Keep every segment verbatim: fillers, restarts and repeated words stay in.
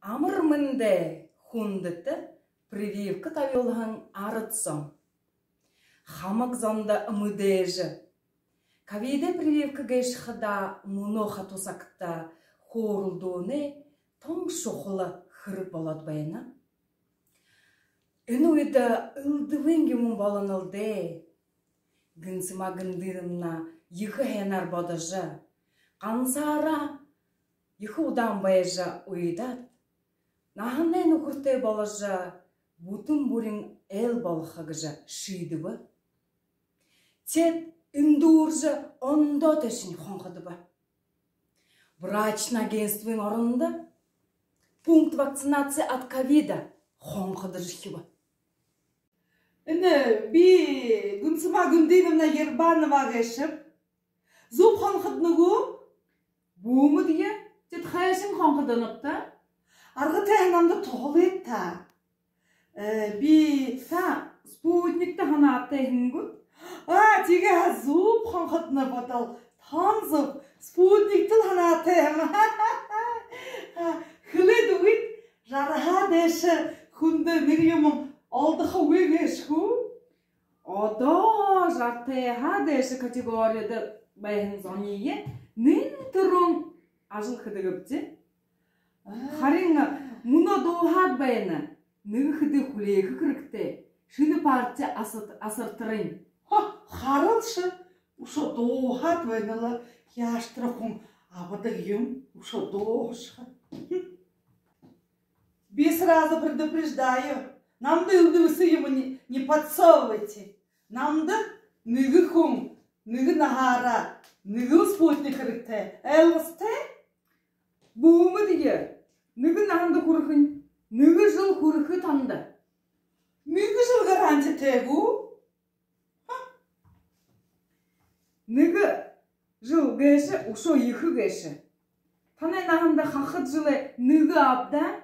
Амар мэндэ, хүндэтэ прививка табюулһан арад зон. Хамаг зондо мэдээжэ, ковидэй прививка гээшэ хадаа мүнөө хатуу сагта хөөрэлдөөнэй тон шухала хэрэг болоод байна. Энэ үедэ элдэбын юумэн болоно лэ даа. Гүнсэма Гүндыновна ехэ һайнаар бодожо, гансаараа ехэ удаан байжа уйдаад, наһанай нүхэртэй боложо, бүтэн бүриин айл болохо гэжэ шиидэбэ. Теэд эндүүржэ ондоо тээшэнь хонходобо. Брачный агентствын орондо пункт вакцинации от ковида хонходожорхибо. Энэ би Гүнсэма Гүндыновна Ербанова гээшэб. Зүб хонходоно гү? Бү мэдэ, теэд хайшан хонходонобта? Аргатай һаа, намда туһалыт та. Э, би... Та Спутникта һанаатай һэн гүт? А, тиигээ һаа, зүб хонходоно бодол. Тон зүб, Спутникта лэ һанаатай һэм. А, хэлээд үгыт, жараһаа дээшэ хүндэ нэгэ юумэн олдохогүй гээшэ гү? Одоо жаратайһаа дээшэ категорида байһан зониие нэн түрүүн ажал хэдэгбди. Харин мүнөө дууһаад байна. Нэгэ хэды хүлеэхэ хэрэгтэй. Шэнэ парти асар... асартарынь. Ха, харалши, үшөө дууһаад байна лэ, яаштараа хүн абадаг юм, үшөө дууһашаха. Би сразу предупреждаю. Намда элдэбын юумэ не, не подсовывайте. Намда нэгэ хүн, нэгэ наһаараа, нэгэл Спутник хэрэгтэй. Ойлгосотой? Бү мэдэ, нэгэ наһанда хүрэхэнь нэгэ жэл хүрэхэ танда. Нэгэ жэл гарантитай гү? Ха? Нэгэ жэл гээшэ үшөө ехэ гээшэ. Танай наһанда хахад жэлээ нэгэ аб даа.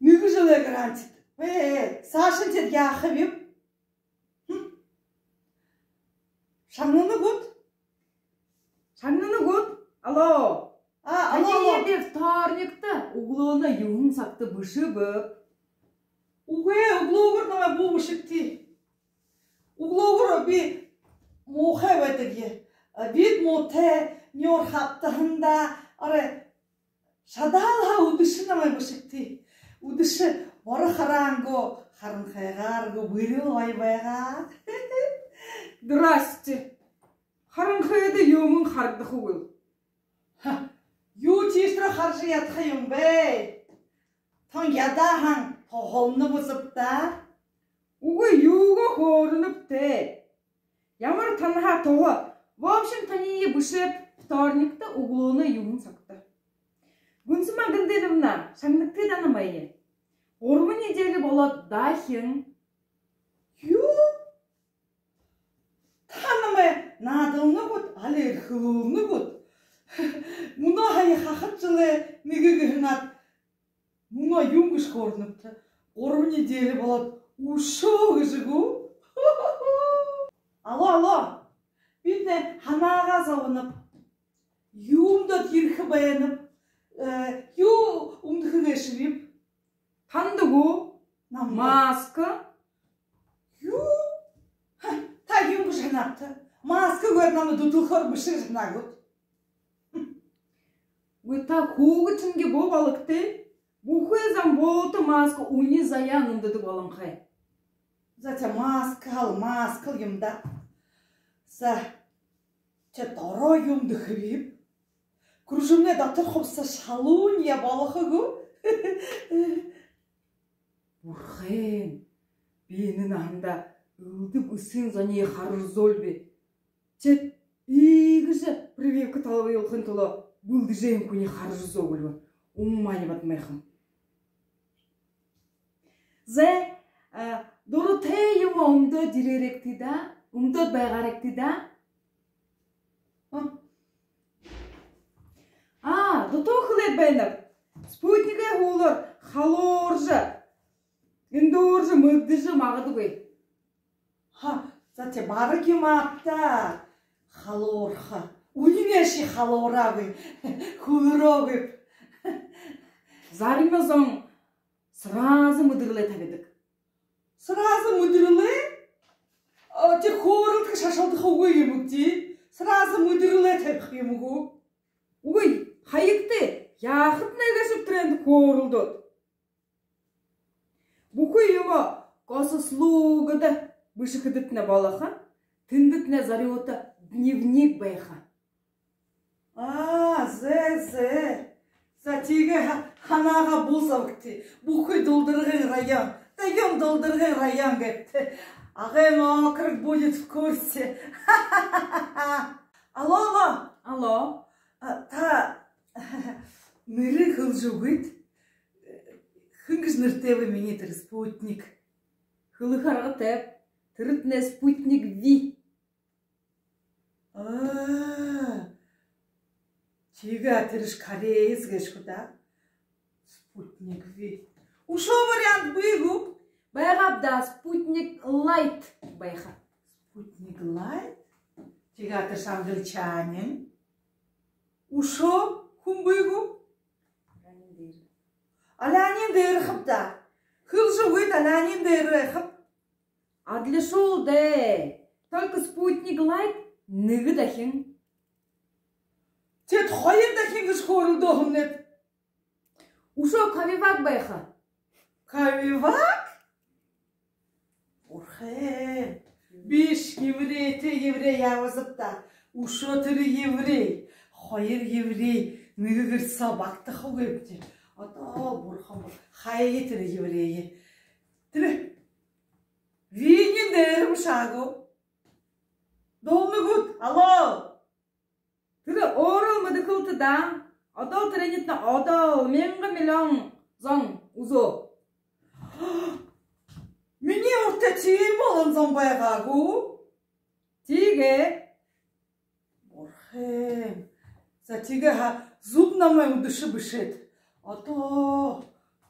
Нэгэ жэлэй гарантитай. Ээ, саашань теэд яахабиб? Хм. Шагнана гүт? Шагнана гүт? Алло. А, алло, алло. Таниие би вторникта үглөөнэй юһэн сагта бэшэбэб. Үгы, үглөөгүүр намайе бү бэшэгты. Үглөөгүүр би муухай байдаг гээ. А, вид муутай, нюур хабтаһан даа. Арай шадаал һаа, үдэшэ намайе бэшэгты. Үдэшэ боро хараан гү, харанхыгаар гү, бэрил гоё байгаа. Здрасте. Харанхыда юумэн харагдахагүйл. Ха, юу тиишээ хаража ядаха юм бэ? Тон ядаа һаань, туһалнаб бэзэб даа. Үгы, юугээ хөөрэнэбта? Ямар танһаа туһа? В общем, таниие бэшээб вторникта үглөөнэй юһэн сагта. Гүнсэма Гүндыновна, шагнагты даа намайе. Гурбан неделя болоод дахин. Юу? Та намайе наадална гүт, али эрхэлүүлнэ гүт? Мүнөө һая хахад жэлээ нэгэ гэһэн аад, мүнөө юун гэжэ хөөрэнэбта? Гурбан неделя болоод үшөө гэжэ гү? Алло, алло. Бидэ һанаагаа зобоноб. Юумэндэ ерэхэ байнаб? Э, юу үмдэхэ гээшэбиб? Танда гү? Намда. Маска. Юу? Ха, та юун гэжэ һанаабта? Маска гээд намда дүтэлхөөр бэшэ гэжэ һанаа гүт? Үгы, та хүүгэд шэнги бү балагты. Бүхы зам булта маска үни заяан үмдэдэг болонхой. За, за, маска лэ, маска лэ юм даа. За, теэд ороо юумэндэ хэбиб? Кружевной дотор хубсаһа шалуун яа болохо гү? Бурхан, би энэ наһандаа элдэб эсэгын зониие хаража үзөөлби. Теэд иигэжэ прививка табюулхын тула бэлдэжэһэн хүниие хаража үзөөгүйлби. Ууманиие бадмайхам. Зэ, а, дуратай юумэ үмдөөд ерээрэгты даа, үмдөөд байгаарэгты даа. А, а, дутуу хэлээд байнаб. Спутникэй һүүлээр халууржа, эндүүржэ, мэгдэжэ магадгүй. Ха, за, теэд бараг юм ааб даа. Халуурха. Үнинэй ши халуураагүй. Хүлэрөөгүй. Зарим зон сразу мэдэрэлээ табидаг. Сразу мэдэрэлээ? А, тэ хөөрэлдэхэ шашалдаха үгы юм гү, тэ? Сразу мэдэрэлээ табиха юм гү? Үгы, хаягты, яахатнай гээшэб тэрээндэ хөөрэлдөөд. Бүхы юумэ госуслугада бэшэхэдэтнай болохо, тэндэтнай зорюута дневник байха. А, зэ, зэ. За, тиигээ ха-, һанаагаа бү зобогты. Бүхы Дулдаргын район. Да, юун Дулдаргын район гээбта. Агын округ будет в курсе. Алло, алло. Алло. А, та нэрээ хэлэжэ үгыт. Хэн гэжэ нэрэтэйб минии тэрэ спутник? Хэлэхэ аргатайб. Тэрэтнай спутник V. А, тиигээ тэрэш кореец гээшэ гү даа. Спутник V. Үшөө вариант бии гү? Байгааб даа, спутник Light байха. Спутник Light? Тиигээ тэрэш англичанин. Үшөө хүн бии гү? Аляниин дээрэ хаб даа. Хэлэжэ үгыт, аляниин дээрэ байхаб. Адлишуул даа. Только спутник Light нэгэ дахин. Тэдэ хоёр дахин гэжэ хөөрэлдөө һэмнэт. Үшөө Ковивак байха. Ковивак? Урхэ. Биш, еврейтэй еврей ябазаб даа. Үшөө тэрэ еврей. Хоёр еврей нэгэ гэр соо багтахагүйбди. Одоо бурхан, хаяа тэрэ еврейе. Тэрэ V-ниин дээрэ бэшэ гү? Дуулна гүт, алло. Тэрэ өөрөө мэдэхэл даа. Одоол тэрэнитнай одоол мянга миллион зон үзөө. Минии урда тиимэ олон зон байгаа гү? Тиигээ. Бурхан. За, тиигээ һаа, зүб номой үдэшэ бэшээт. Одоо,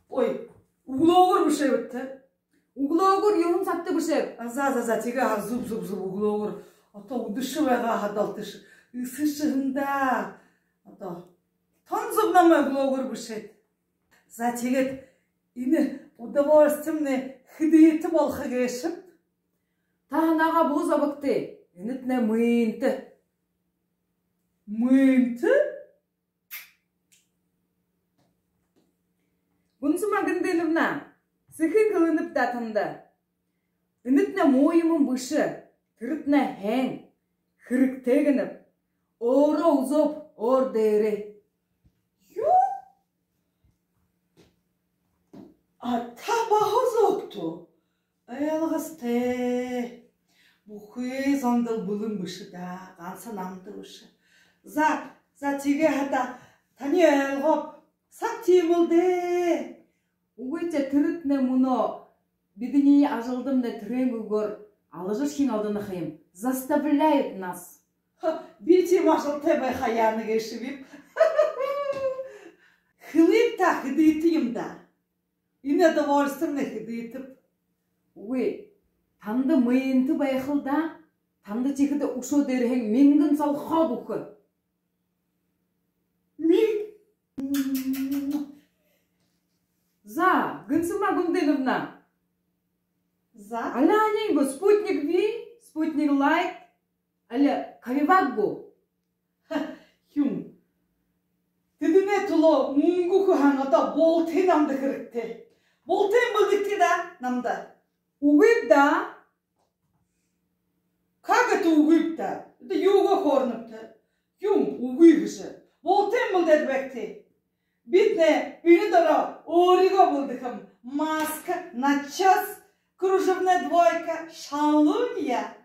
ой, үглөөгүүр бэшээбта. Үглөөгүүр юһэн сагта бэшээб. А, за, за, за, тиигээ һаа, зүб, зүб, зүб, үглөөгүүр. Одоо үдэшэ байгаа һаа, далташ. Эсэшэ һэн даа. Одоо тон зүб номой үглөөгүүр бэшээт. За, тиигээд энэ удовольствиемнай хэдытэй болохо гээшэб? Та һанаагаа бү зобогты. Энэтнай мыйнта. Мыйнта? Гүнсэма Гүндыновна, сэхынь хэлэнэб даа танда. Энэтнай муу юумэн бэшэ, тэрэтнай һайн, хэрэгтэй гэнэб. Өөрөө үзөөб, өөр дээрээ. Юу? А та баһа үзөөт гүт? Ойлгостой. Бүхы зондол бэлэн бэшэ даа, ганса намда бэшэ. За, за, тиигээ һаа даа, таниие ойлгооб, саг тиимэл даа. Үгы, тэ тэрэтнай мүнөө бидэниие ажалдамнай тэрэнгүйгөөр алажархин одоно ха юм. Заставляют нас. Ха, би тиимэ ажалтай байхаяа гээшэбиб. Хэлыт даа, хэдытэй юм даа. Энэ удовольствиемнай хэдытэйб? Үгы, танда мыйнта байхал даа, танда тиихэдэ үшөө дээрэһээнь мянган солхооб үгэхэ. Мин- За, Гүнсэма Гүндыновна. За. Аляниин гү, спутник V, спутник Light, али Ковивак гү? Ха, юм. Тэдэнэй түлөө мүнгэ үгэхэ һаань, одоо бултыень намда хэрэгтэй. Бултыень бэлдэгты даа намда. Үгы даа. Как это үгы даа? Эдэ юугээ хөөрэнэбта? Юм үгы гэжэ. Бултыень бэлдээд байгты. Бидэнэй энэ доро өөрыгөө бэлдэхэм: маска, начёс, кружевная двойка, шалунья.